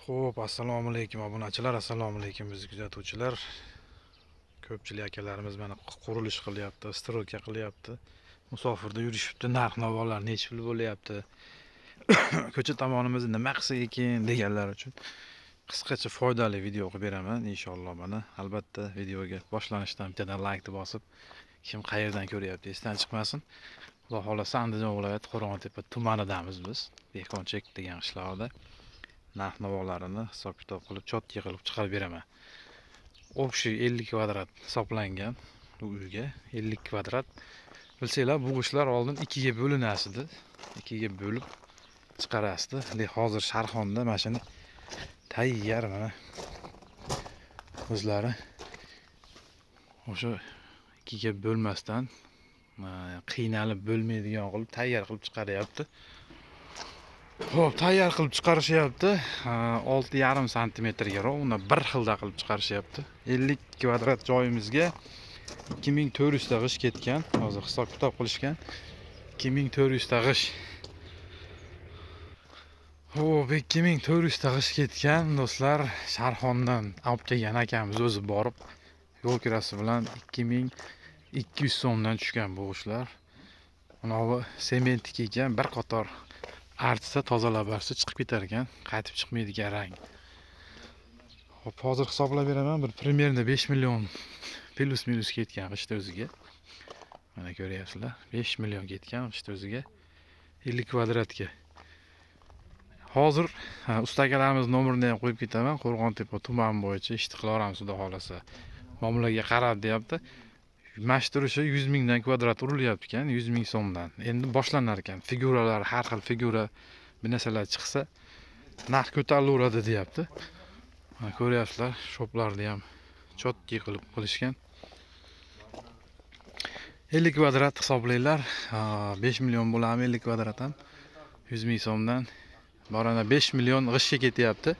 Xo'p, assalomu alaykum obunachilar, assalomu alaykum bizni kuzatuvchilar. Ko'pchilik akalarimiz mana qurilish qilyapti, стройка qilyapti. Musofirda yurishibdi, narx-navolar nechi pul bo'lyapti. Ko'cha tomonimizni nima qilsak ekan deganlar uchun qisqacha foydali video qilib beraman inshaalloh mana. Albatta videoga boshlanishdan bittadan laykni bosib, kim qayerdan ko'ryapti esdan chiqmasin. Xudo xohlasa Andijon viloyati Qo'rg'ontepa tumanidamiz biz. Dehqonchek degan qishlog'ida narx-navolarini hisob-kitob qilib, чётко qilib chiqarib beraman. Общий 50 kvadrat hisoblangan bu uyga 50 kvadrat. Bilsanglar, bu g'ishtlar oldin ikkiga bo'linasidi. Ikkiga bo'lib chiqarasdi. Lekin hozir Sharxonda mana shuni tayyor mana o'zlari o'sha ikkiga bo'lmasdan qiynalib bo'lmaydigan qilib tayyor qilib chiqaryapti. Xo'p, tayyor qilib chiqarishyapti. 6,5 santimetrga ровно bir xilda qilib chiqarishyapti. 50 kvadrat joyimizga 2400 ta g'isht ketgan. Hozir hisob kitob qilishgan. 2400 ta g'isht. Xo'p, 2400 ta g'isht ketgan do'stlar. Sharxondan olib kelgan akamiz o'zi borib yo'l kirasi bilan 2200 so'mdan tushgan bu g'ishtlar. Manovi sementniki ekan, bir qator artsa, tozalab artsa chiqib ketar ekan, qaytib chiqmaydigan rang. Xo'p, hozir hisoblab beraman, bir примерно 5 million плюс-минус ketgan g'isht o'ziga. Mana ko'ryapsizlar, 5 million ketgan g'isht o'ziga 50 kvadratga. Hozir usta akalarimiz nomerini ham qo'yib ketaman. Qo'rg'ontepa tuman bo'yicha ishni qilaveramiz xudo xohlasa. Muomalaga qarab deyapti. Mana shu turishi 100 mingdan kvadrat urilyapti ekan, 100 ming so'mdan. Endi boshlanar ekan. Figuralar, har xil figura bir narsalar chiqsa, narx ko'tarilaveradi deyapti. Mana ko'ryapsizlar, shoplarni ham чётко qilib qilishgan. 50 kvadrat hisoblanglar, 5 million bo'ladimi 50 kvadrat ham? 100 ming so'mdan borana 5 million g'ishtga ketyapti.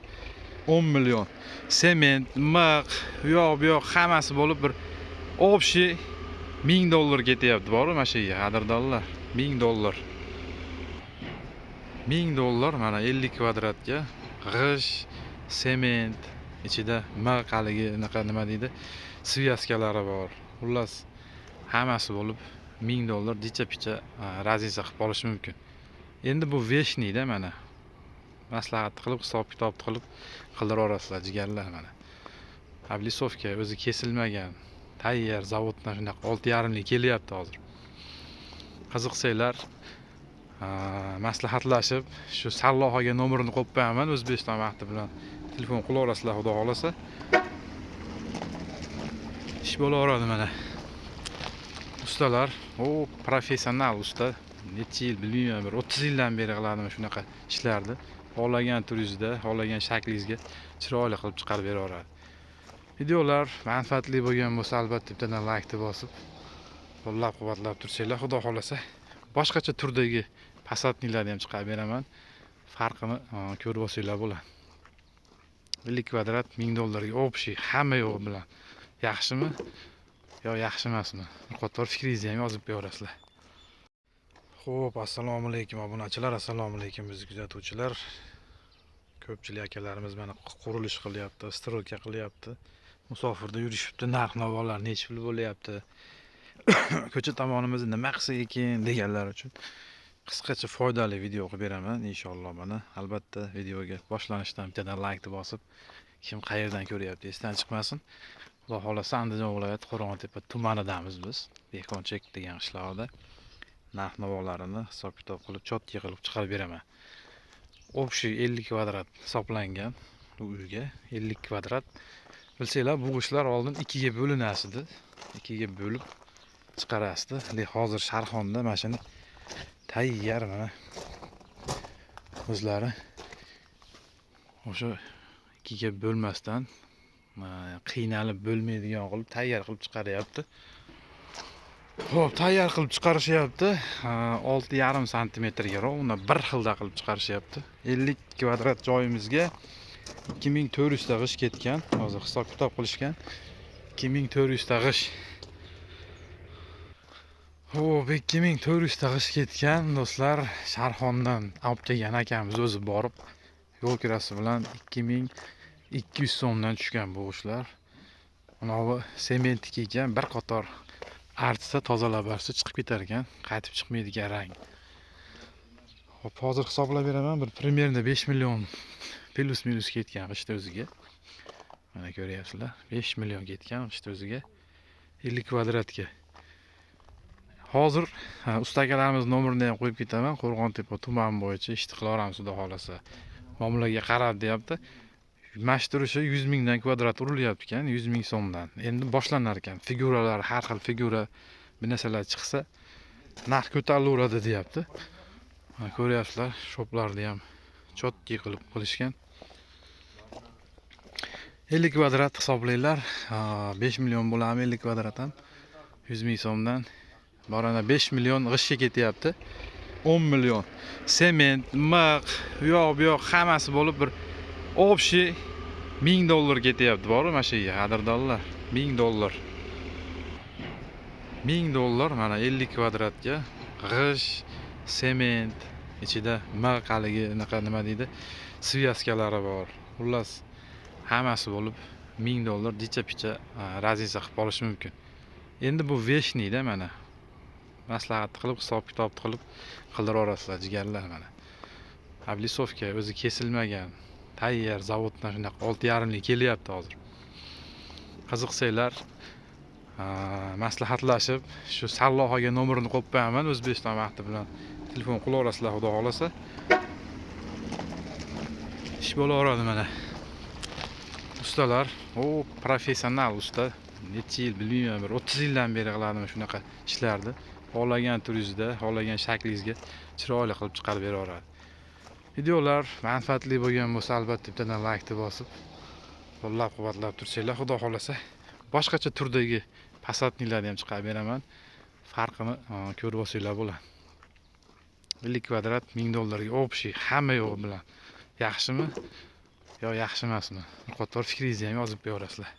10 million sement, mix, u yoq bu yoq hammasi bo'lib bir общий 1000 dollar ketyapti boru mana shu yerga, qadrdonlar. 1000 dollar. 1000 dollar mana 50 kvadratga g'isht, sement, ichida mix haligi anaqa nima deydi, связка lari bor. Xullas, hammasi bo'lib 1000 dollar jicha-picha разница qilib olish mumkin. Endi bu вешний da mana. Maslahat qilib, hisob-kitob qilib qildiraverasizlar jigarlar mana. Облицовка o'zi kesilmagan. Tayyor zavoddan shunaqa 6,5 lik kelyapti hozir. Qiziqsanglar, maslahatlashib shu Salloh aka nomerini qo'yib qo'yaman. O'zbekiston vaqti bilan telefon qilaverasizlar xudo xohlasa. Ish bo'laveradi mana. Ustalar, o professional usta. Necha yil bilmayman, bir 30 yildan beri qiladimi shunaqa ishlarni. Xohlagan turingizda, xohlagan shaklingizga chiroyli qilib chiqarib beraveradi. Videolar manfaatli bo'lgan bo'lsa, albatta bittadan laykni bosib, qo'llab-quvvatlab tursanglar, xudo xohlasa boshqacha turdagi посадный larni ham chiqarib beraman. Farqini ko'rib olsanglar bo'ladi. 50 kvadrat 1000 dollarga общий hamma yo'g'i bilan. Yaxshimi yo yaxshi emasmi? Bir qator fikringizni ham yozib qo'yaverasizlar. Xo'p, assalomu alaykum obunachilar, assalomu alaykum bizni kuzatuvchilar. Ko'pchilik akalarimiz mana qurilish qilyapti, стройка qilyapti. Musofirda yurishibdi, narx-navolar nechi pul bo'lyapti. Ko'cha tomonimizni nima qilsak ekan deganlar uchun qisqacha foydali video qilib beraman inshaalloh mana. Albatta videoga boshlanishdan bittadan laykni bosib, kim qayerdan ko'ryapti esdan chiqmasin. Xudo xohlasa Andijon viloyati Qo'rg'ontepa tumanidamiz biz. Dehqonchek degan qishlog'ida narx-navolarini hisob-kitob qilib, чётко qilib chiqarib beraman. Общий 50 kvadrat hisoblangan bu uyga 50 kvadrat. Bilsanglar, bu g'ishtlar oldin ikkiga bo'linasidi. Ikkiga bo'lib chiqarasdi. Lekin hozir Sharxonda mana shuni tayyor mana o'zlari o'sha ikkiga bo'lmasdan qiynalib bo'lmaydigan qilib tayyor qilib chiqaryapti. Xo'p, tayyor qilib chiqarishyapti. 6,5 santimetrga ровно bir xilda qilib chiqarishyapti. 50 kvadrat joyimizga 2400 ta g'isht ketgan. Hozir hisob-kitob qilishgan. 2400 ta g'isht. Xo'p, 2400 ta g'isht ketgan do'stlar. Sharxondan olib kelgan akamiz o'zi borib Yo'l kirasi bilan 2200 so'mdan tushgan bu g'ishtlar. Manavi sementniki ekan, bir qator artsa, tozalab bersa chiqib ketar ekan, qaytib chiqmaydigan rang. Hop, hozir hisoblab beraman, bir примерно 5 million плюс-минус ketgan g'isht o'ziga. Mana ko'ryapsizlar, 5 million ketgan g'isht o'ziga, 50 kvadratga. Hozir usta akalarimiz nomerini ham qo'yib ketaman. Qo'rg'ontepa tuman bo'yicha ishni qilaveramiz, xudo xohlasa. Muomalaga qarab deyapti. Mana shu turishi 100 mingdan kvadrat urilyapti ekan, 100 ming so'mdan. Endi boshlanar ekan. Figuralar, har xil figura bir narsalar chiqsa, narx ko'tarilaveradi deyapti. Mana ko'ryapsizlar, shoplarni ham чёткий qilib qilishgan. 50 kvadrat hisoblanglar, 5 million bo'ladimi 50 kvadrat ham? 100 ming so'mdan borana 5 million g'ishtga ketyapti. 10 million sement, mix, u yoq bu yoq hammasi bo'lib bir общий 1000 dollar ketyapti boru mana shu yerga, qadrdonlar. 1000 dollar. 1000 dollar mana 50 kvadratga g'isht, sement, ichida mix, haligi anaqa nima deydi, связка lari bor. Xullas, hammasi bo'lib 1000 dollar jicha-picha разница qilib qolishi mumkin. Endi bu вешний da mana. Maslahat qilib, hisob kitob qilib qildiraverasizlar, jigarlar mana. Облицовка o'zi kesilmagan. Tayyor zavoddan shunaqa 6,5 lik kelyapti hozir. Qiziqsanglar, maslahatlashib, shu Sallohaga nomerini qo'yib qo'yaman, O'zbekiston vaqti bilan telefon qilaverasizlar, xudo xohlasa. Ish bo'laveradi mana. Ustalar, u professional usta, necha yil bilmayman, bir 30 yildan beri qiladimi shunaqa ishlarni. Xohlagan turingizda, xohlagan shaklingizga chiroyli qilib chiqarib beraveradi. Videolar manfaatli bo'lgan bo'lsa, albatta bittadan laykni bosib, qo'llab-quvvatlab tursanglar, xudo xohlasa, boshqacha turdagi посадный larni ham chiqarib beraman. Farqini ko'rib olsanglar bo'ladi. 50 kvadrat 1000 dollarga общий hamma yo'g'i bilan. Yaxshimi yo yaxshi emasmi? Bir qator fikringizni ham yozib qo'yaverasizlar.